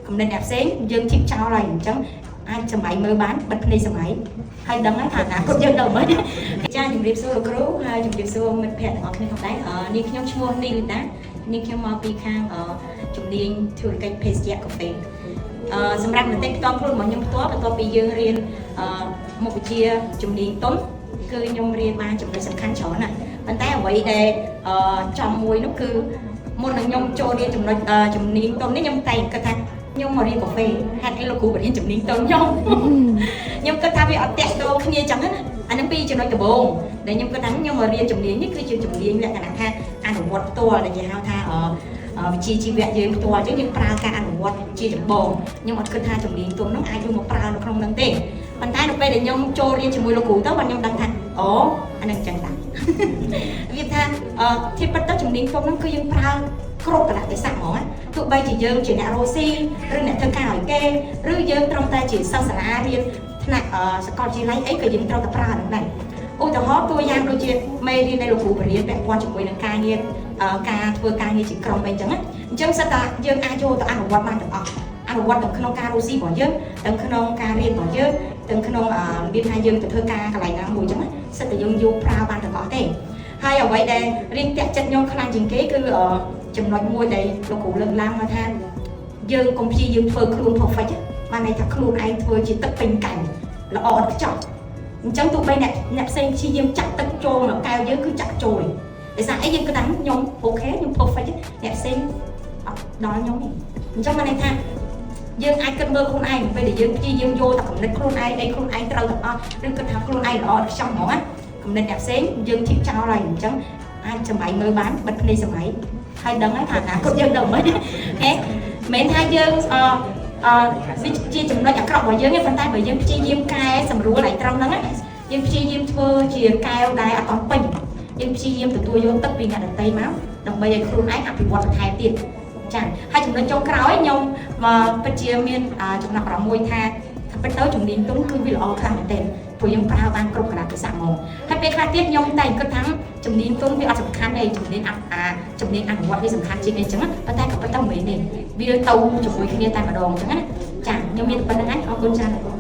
គំនិតអ្នកផ្សេងយើងជីកចោលហើយអញ្ចឹងអាចសម័យមើលបានបិទភ្នែកសម័យហើយដឹងហើយថាអនាគតយើងទៅមិនចាជំរាបសួរលោកគ្រូហើយជំរាបសួរមិត្តភ័ក្តិទាំងអស់គ្នាផងដែរអឺនេះខ្ញុំឈ្មោះនីលីតានេះខ្ញុំមកពីខាងអឺជំនាញធុរកិច្ចភេសជ្ជៈកាហ្វេអឺសម្រាប់មតិផ្ទាល់ខ្លួនរបស់ខ្ញុំផ្ទាល់បន្ទាប់ពីយើងរៀនអឺមុខវិជ្ជាជំនាញទុនគឺខ្ញុំរៀនបានចំណុចសំខាន់ច្រើនណាស់ប៉ុន្តែអ្វីដែលអឺចំមួយនោះគឺមុននឹងខ្ញុំចូលរៀនចំណុចជំនាញទុននេះខ្ញុំតែងគិតថាខ្ញុំមករៀនកាហ្វេហេតុអីលោកគ្រូបរៀនជំនាញទុនខ្ញុំ ខ្ញុំគិតថាវាអត់តាក់ទងគ្នាចឹងណាអានឹងពីចំណុចដំបូងដែលខ្ញុំគិតថាខ្ញុំមករៀនជំនាញនេះគឺជាជំនាញលក្ខណៈថាអនុវត្តផ្ទាល់ដែលគេហៅថាអឺវិជ្ជាជីវៈយើងផ្ទាល់អញ្ចឹងយើងប្រើការអនុវត្តជាចម្បងខ្ញុំអត់គិតថាជំនាញទុនហ្នឹងអាចយកមកប្រើនៅក្នុងហ្នឹងទេប៉ុន្តែនៅពេលដែលខ្ញុំចូលរៀនជាមួយលោកគ្រូទៅបានខ្ញុំដឹងថាអូអានឹងអញ្ចឹងតា វាថាអឺធៀបពិតទៅជំនាញទុនហ្នឹងគឺយើងប្រើគ្រប់កលៈទេសៈហ្មងណាទោះបីជាយើងជាអ្នករស់ស៊ីឬអ្នកធ្វើការឲ្យគេឬយើងត្រឹមតែជាសិស្សសាលារៀនថ្នាក់សាកលវិទ្យាល័យអីក៏យើងត្រូវតែប្រើហ្នឹងដែរឧទាហរណ៍តួយ៉ាងដូចជាមេរៀននៃលោកគ្រូបរៀនពាក់ព័ន្ធជាមួយនឹងការងារការធ្វើការងារជាក្រុមអីចឹងណាអញ្ចឹងសិតតែយើងអាចចូលទៅអនុវត្តបានទាំងអស់អនុវត្តទាំងក្នុងការរស់ស៊ីរបស់យើងទាំងក្នុងការរៀនរបស់យើងទាំងក្នុងរបៀបថាយើងទៅធ្វើការកន្លែងណាមួយចឹងណាសិតតែយើងយកប្រើបានទាំងអស់ទេហើយអ្វីដែលរៀនតាក់ចិត្តខ្ញុំខ្លាំងជាងគេគឺចំណុចមួយដែលលោកគ្រូលើកឡើងមកថាយើងកុំព្យាយាមធ្វើខ្លួន perfect បានន័យថាខ្លួនឯងធ្វើជាទឹកពេញកែវល្អឥតខ្ចោះអញ្ចឹងទោះបីអ្នកអ្នកផ្សេងព្យាយាមចាក់ទឹកចូលមកកែវយើងគឺចាក់ចូលឯងដោយសារអីយើងគិតថាខ្ញុំ OK ខ្ញុំ perfect អ្នកផ្សេងអត់ដល់ខ្ញុំទេអញ្ចឹងបានន័យថាយើងអាចគិតមើលខ្លួនឯងពេលដែលយើងព្យាយាមយកតែគំនិតខ្លួនឯងអីខ្លួនឯងត្រូវទាំងអស់ឬគិតថាខ្លួនឯងល្អឥតខ្ចោះហ្មងណាគំនិតអ្នកផ្សេងយើងជីកចោលហើយអញ្ចឹងអាចសម័យមើលបានបិទភ្នែកសម័យហើយដឹងហើយថាអនាគតយើងទៅមិនហេមិនថាយើងអឺអឺវាជាចំណុចអាក្រក់របស់យើងទេប៉ុន្តែបើយើងព្យាយាមកែសម្រួលឲ្យត្រង់ហ្នឹងណាយើងព្យាយាមធ្វើជាកែវដែលអត់តពេញយើងព្យាយាមទទួលយកទឹកពីអ្នកដទៃមកដើម្បីឲ្យខ្លួនឯងអភិវឌ្ឍបន្ថែមទៀតចាហើយចំណុចចុងក្រោយខ្ញុំមកពិតជាមានចំណាប់អារម្មណ៍មួយថាថាពិតទៅជំនាញទុនគឺវាល្អខ្លាំងមែនទែនព្រោះយើងប្រើបានគ្រប់កលៈទេសៈហ្មងហើយពេលខ្លះទៀតខ្ញុំតែគិតថាជំនាញទុនវាអត់សំខាន់ទេជំនាញអាជំនាញអនុវត្តវាសំខាន់ជាងអីចឹងប៉ុន្តែក៏ពិតទៅមិនមែនទេវាទៅជាមួយគ្នាតែម្ដងចឹងណាចាខ្ញុំមានតែប៉ុណ្្នឹងឯងអរគុណច្រើន។